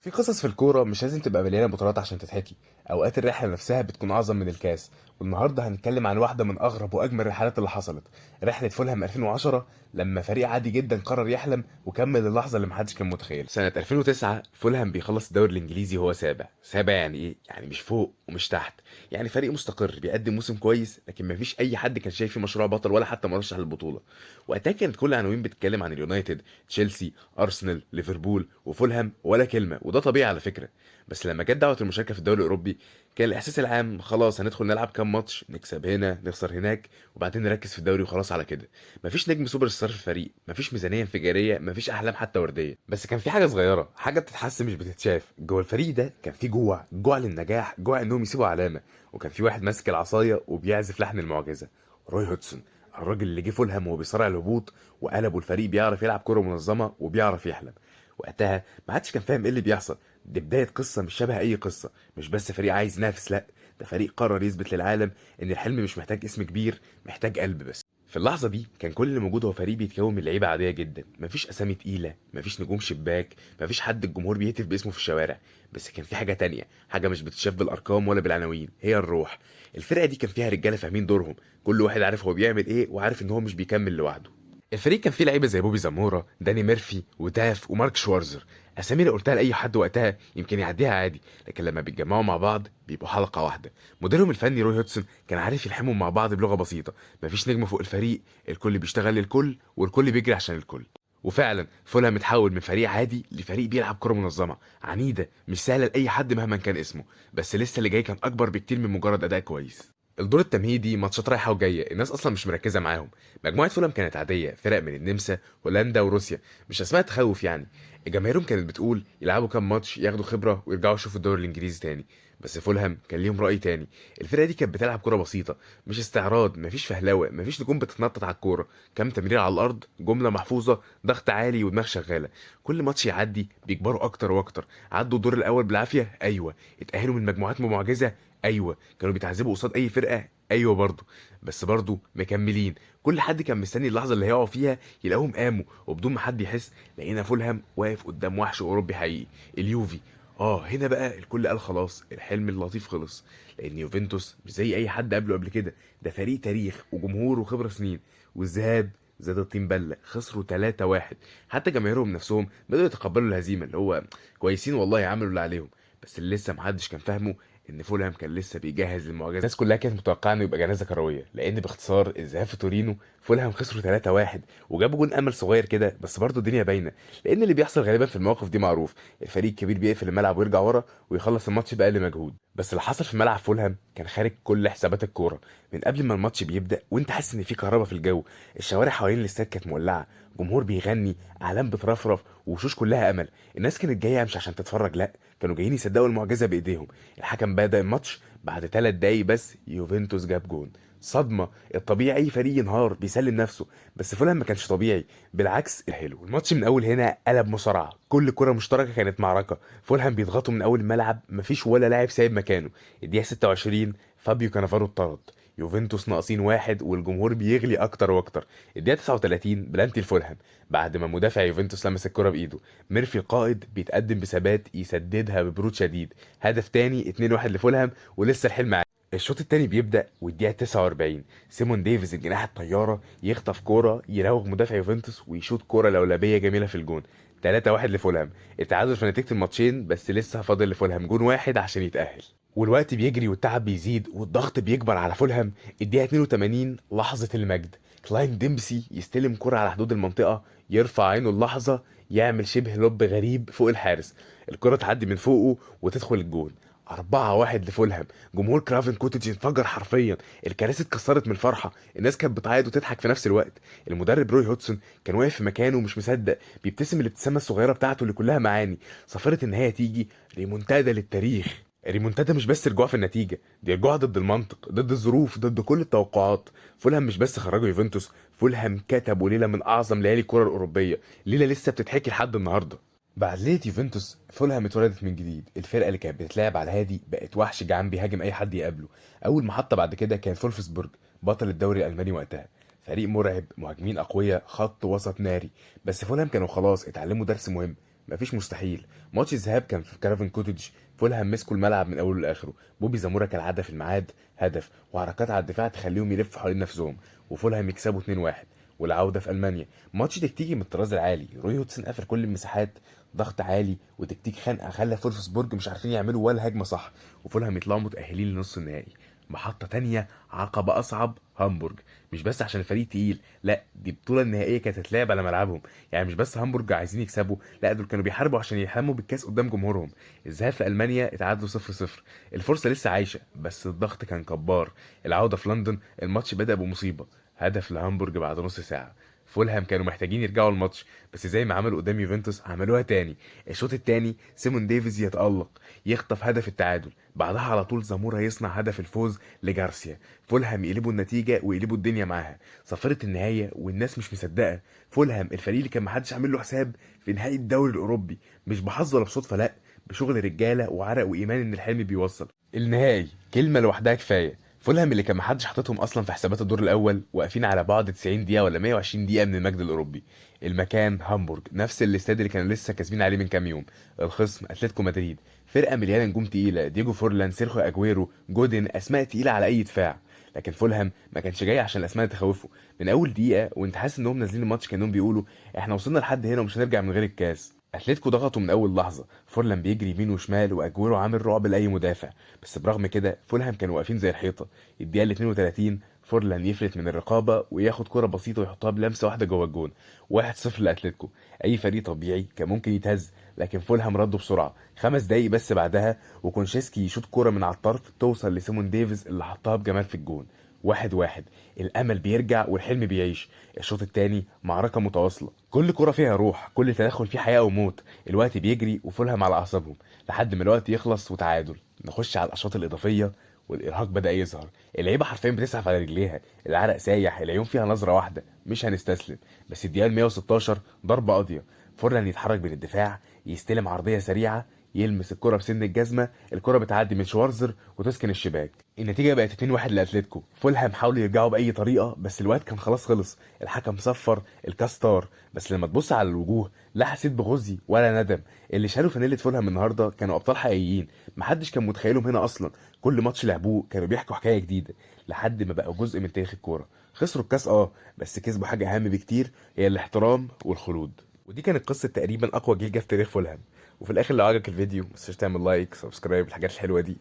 في قصص في الكورة مش لازم تبقى مليانة بطولات عشان تتحكي. أوقات الرحلة نفسها بتكون أعظم من الكاس. والنهاردة هنتكلم عن واحدة من أغرب وأجمل الرحلات اللي حصلت، رحلة فولهام 2010، لما فريق عادي جدا قرر يحلم وكمل اللحظة اللي محدش كان متخيلها. سنة 2009 فولهام بيخلص الدوري الإنجليزي وهو سابع. سابع يعني إيه؟ يعني مش فوق ومش تحت، يعني فريق مستقر بيقدم موسم كويس، لكن مفيش أي حد كان شايف فيه مشروع بطل ولا حتى مرشح للبطولة. وقتها كانت كل العناوين بتتكلم عن اليونايتد، تشيلسي، ارسنال، ليفربول، وفولهام ولا كلمه، وده طبيعي على فكرة. بس لما جت دعوه المشاركة في الدوري الاوروبي كان الاحساس العام خلاص هندخل نلعب كام ماتش، نكسب هنا نخسر هناك، وبعدين نركز في الدوري وخلاص على كده. مفيش نجم سوبر ستار في الفريق، مفيش ميزانية انفجاريه، مفيش احلام حتى ورديه، بس كان في حاجة صغيره، حاجة بتتحس مش بتتشاف جوه الفريق ده. كان في جوع، جوع للنجاح، جوع انهم يسيبوا علامه. وكان في واحد ماسك العصاية وبيعزف لحن المعجزه، روي هودسون، الراجل اللي جه فولهام وهو بيصارع الهبوط وقلبوا الفريق، بيعرف يلعب كرة منظمة وبيعرف يحلم. وقتها ما حدش كان فاهم ايه اللي بيحصل. دي بداية قصة مش شبه أي قصة، مش بس فريق عايز ينافس، لا، ده فريق قرر يثبت للعالم إن الحلم مش محتاج اسم كبير، محتاج قلب بس. في اللحظة دي كان كل اللي موجود هو فريق بيتكون من لعيبة عادية جدا، مفيش أسامي تقيلة، مفيش نجوم شباك، مفيش حد الجمهور بيهتف باسمه في الشوارع. بس كان في حاجة تانية، حاجة مش بتتشاف بالأرقام ولا بالعناوين، هي الروح. الفرقة دي كان فيها رجالة فاهمين دورهم، كل واحد عارف هو بيعمل ايه وعارف ان هو مش بيكمل لوحده. الفريق كان فيه لعيبة زي بوبي زامورا، داني ميرفي، وتاف، ومارك شوارزر، اسامي اللي قلتها لاي حد وقتها يمكن يعديها عادي، لكن لما بيتجمعوا مع بعض بيبقوا حلقة واحده. مديرهم الفني روي هودسون كان عارف يلحمهم مع بعض بلغه بسيطه، مفيش نجم فوق الفريق، الكل بيشتغل للكل والكل بيجري عشان الكل. وفعلا فولهام اتحول من فريق عادي لفريق بيلعب كرة منظمة عنيدة مش سهلة لأي حد مهما كان اسمه. بس لسه اللي جاي كان أكبر بكتير من مجرد أداء كويس. الدور التمهيدي ماتشات رايحة وجايه، الناس اصلا مش مركزه معاهم. مجموعة فولهام كانت عاديه، فرق من النمسا، هولندا، وروسيا، مش اسماء تخوف يعني. جماهيرهم كانت بتقول يلعبوا كام ماتش ياخدوا خبره ويرجعوا يشوفوا الدوري الانجليزي تاني. بس فولهام كان ليهم راي تاني. الفرقة دي كانت بتلعب كره بسيطه، مش استعراض، مفيش فهلوه، مفيش نجوم بتتنطط على الكوره، كام تمرير على الارض، جملة محفوظه، ضغط عالي ودماغ شغاله. كل ماتش يعدي بيكبروا اكتر واكتر. عدوا الدور الاول بالعافيه، ايوه. اتاهلوا من مجموعات بمعجزه، ايوه. كانوا بيتعذبوا قصاد اي فرقه، ايوه برضه. بس برضه مكملين. كل حد كان مستني اللحظة اللي هيقعوا فيها يلاقوهم قاموا، وبدون ما حد يحس لقينا فولهام واقف قدام وحش اوروبي حقيقي، اليوفي. هنا بقى الكل قال خلاص الحلم اللطيف خلص، لان يوفنتوس مش زي اي حد قبله قبل كده، ده فريق تاريخ وجمهور وخبره سنين. والذهاب زاد الطين بله، خسروا 3-1. حتى جماهيرهم نفسهم بدأوا يتقبلوا الهزيمه، اللي هو كويسين والله عملوا اللي عليهم. بس اللي لسه محدش كان فاهمه ان فولهام كان لسه بيجهز للمعجزه. الناس كلها كانت متوقعه انه يبقى جنازه كرويه، لان باختصار الذهاب في تورينو فولهام خسروا 3-1 وجابوا جون امل صغير كده، بس برضه الدنيا باينه، لان اللي بيحصل غالبا في المواقف دي معروف، الفريق الكبير بيقفل الملعب ويرجع ورا ويخلص الماتش باقل مجهود. بس اللي حصل في ملعب فولهام كان خارج كل حسابات الكوره. من قبل ما الماتش بيبدا وانت حاسس ان في كهرباء في الجو، الشوارع حوالين الاستاد كانت مولعه، جمهور بيغني، اعلام بترفرف، وشوش كلها امل. الناس كانت جاية مش عشان تتفرج، لا، كانوا جايين يصدقوا المعجزة بايديهم. الحكم بدا الماتش بعد 3 دقايق بس يوفنتوس جاب جون. صدمه. الطبيعي اي فريق ينهار بيسلم نفسه، بس فولهام ما كانش طبيعي، بالعكس الحلو. الماتش من اول هنا قلب مصارعه، كل كره مشتركة كانت معركه. فولهام بيضغطوا من اول الملعب، مفيش ولا لاعب سايب مكانه. الدقيقة 26 فابيو كانافارو اتطرد، يوفنتوس ناقصين واحد والجمهور بيغلي اكتر واكتر. الدقيقة 39 بلانتي لفولهام بعد ما مدافع يوفنتوس لمس الكره بايده، ميرفي القائد بيتقدم بثبات يسددها ببرود شديد، هدف تاني، 2-1 لفولهام، ولسه الحلم عالي. الشوط التاني بيبدأ والدقيقة 49 سيمون ديفيز الجناح الطيارة يخطف كورة، يراوغ مدافع يوفنتوس ويشوط كورة لولبية جميلة في الجون، 3-1 لفولهام. التعادل في نتيجة الماتشين، بس لسه فاضل لفولهام جون واحد عشان يتأهل. والوقت بيجري والتعب بيزيد والضغط بيكبر على فولهام. الدقيقة 82 لحظة المجد، كلاين ديمسي يستلم كرة على حدود المنطقة، يرفع عينه اللحظة، يعمل شبه lob غريب فوق الحارس، الكرة تعدي من فوقه وتدخل الجون، 4-1 لفولهام. جمهور كرافن كوتج انفجر حرفيا، الكراسي اتكسرت من الفرحة، الناس كانت بتعيط وتضحك في نفس الوقت. المدرب روي هودسون كان واقف في مكانه ومش مصدق، بيبتسم الابتسامة الصغيرة بتاعته اللي كلها معاني. صفيره النهاية تيجي، ريمونتادا للتاريخ. الريمونتادا مش بس رجوع في النتيجه، دي رجوع ضد المنطق، ضد الظروف، ضد كل التوقعات. فولهام مش بس خرجوا يوفنتوس، فولهام كتبوا ليلة من اعظم ليالي الكره الاوروبيه، ليلة لسه بتتحكي لحد النهارده. بعد ليلة يوفنتوس فولهام اتولدت من جديد. الفرقة اللي كانت بتتلعب على الهادي بقت وحش جعان بيهاجم اي حد يقابله. اول محطة بعد كده كان فولفسبورج، بطل الدوري الالماني وقتها، فريق مرعب، مهاجمين اقوياء، خط وسط ناري. بس فولهام كانوا خلاص اتعلموا درس مهم، مفيش مستحيل. ماتش الذهاب كان في كرافن كوتج، فولهام مسكوا الملعب من اوله لاخره. بوبي زامورا كالعادة في الميعاد، هدف وحركات على الدفاع تخليهم يلفوا حوالين نفسهم، وفولهام يكسبوا 2-1. والعودة في المانيا ماتش تكتيكي من الطراز العالي، روي هودسون قفل كل المساحات، ضغط عالي وتكتيك خنقه خلى فولفسبورج مش عارفين يعملوا ولا هجمة صح، وفولهام يطلعوا متاهلين لنص النهائي. محطة تانية، عقبة أصعب، هامبورج. مش بس عشان الفريق تقيل، لا دي البطولة النهائية كانت هتتلعب على ملعبهم. يعني مش بس هامبورج عايزين يكسبوا، لا دول كانوا بيحاربوا عشان يحلموا بالكاس قدام جمهورهم. الذهاب في ألمانيا اتعادلوا 0-0، الفرصة لسه عايشة بس الضغط كان كبار. العودة في لندن الماتش بدأ بمصيبة، هدف لهامبورج بعد نص ساعة. فولهام كانوا محتاجين يرجعوا الماتش، بس زي ما عملوا قدام يوفنتوس عملوها تاني. الشوط التاني سيمون ديفيز يتألق، يخطف هدف التعادل، بعدها على طول زامورا يصنع هدف الفوز لجارسيا. فولهام يقلبوا النتيجة ويقلبوا الدنيا معاها. صفرة النهاية والناس مش مصدقة، فولهام الفريق اللي كان محدش عامل له حساب في نهائي الدوري الأوروبي، مش بحظ ولا بصدفة، لا بشغل رجالة وعرق وإيمان إن الحلم بيوصل. النهائي كلمة لوحدها كفاية. فولهام اللي كان محدش حاططهم اصلا في حسابات الدور الاول، واقفين على بعد 90 دقيقة ولا 120 دقيقة من المجد الاوروبي. المكان هامبورج، نفس الاستاد اللي كانوا لسه كاسبين عليه من كام يوم. الخصم اتلتيكو مدريد، فرقه مليانة نجوم تقيلة، دييجو فورلان، سيرخيو اجويرو، جودن، اسماء تقيلة على اي دفاع. لكن فولهام ما كانش جاي عشان الاسماء تخوفه. من اول دقيقة وانت حاسس انهم نازلين الماتش كانهم بيقولوا احنا وصلنا لحد هنا ومش هنرجع من غير الكاس. اتلتيكو ضغطوا من اول لحظة، فورلان بيجري يمين وشمال واجويرو عامل رعب لاي مدافع، بس برغم كده فولهام كانوا واقفين زي الحيطة. الدقيقة 32 فورلان يفلت من الرقابة وياخد كره بسيطة ويحطها بلمسه واحدة جوه الجون. 1-0 لاتلتيكو. اي فريق طبيعي كان ممكن يتهز، لكن فولهام ردوا بسرعة. 5 دقايق بس بعدها وكونشيسكي يشوط كره من على الطرف توصل لسيمون ديفيز اللي حطها بجمال في الجون. 1-1. الامل بيرجع والحلم بيعيش. الشوط الثاني معركة متواصلة، كل كره فيها روح، كل تدخل فيه حياة وموت. الوقت بيجري وفولهام على اعصابهم لحد ما الوقت يخلص وتعادل. نخش على الاشواط الاضافية والارهاق بدا يظهر. اللعيبة حرفيا بتسعف على رجليها، العرق سايح، العيون فيها نظره واحدة، مش هنستسلم. بس الدقيقة 116 ضربه قاضيه، فورلان يتحرك بين الدفاع، يستلم عرضية سريعة، يلمس الكرة بسن الجزمة، الكرة بتعدي من شوارزر وتسكن الشباك. النتيجة بقت 2-1 لأتلتيكو. فولهام حاولوا يرجعوا بأي طريقة بس الوقت كان خلاص خلص، الحكم صفر، الكاس طار. بس لما تبص على الوجوه لا حسيت بغزي ولا ندم. اللي شالوا فانيلة فولهام النهارده كانوا أبطال حقيقيين، محدش كان متخيلهم هنا أصلا. كل ماتش لعبوه كانوا بيحكوا حكاية جديدة لحد ما بقوا جزء من تاريخ الكورة. خسروا الكاس بس كسبوا حاجة أهم بكتير، هي الاحترام والخلود. ودي كانت قصة تقريبا أقوى جيل جه في تاريخ فولهام. وفي الاخر لو عجبك الفيديو ما تنساش تعمل like، subscribe، الحاجات الحلوة دي،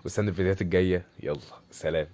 واستنى الفيديوهات الجاية. يلا سلام.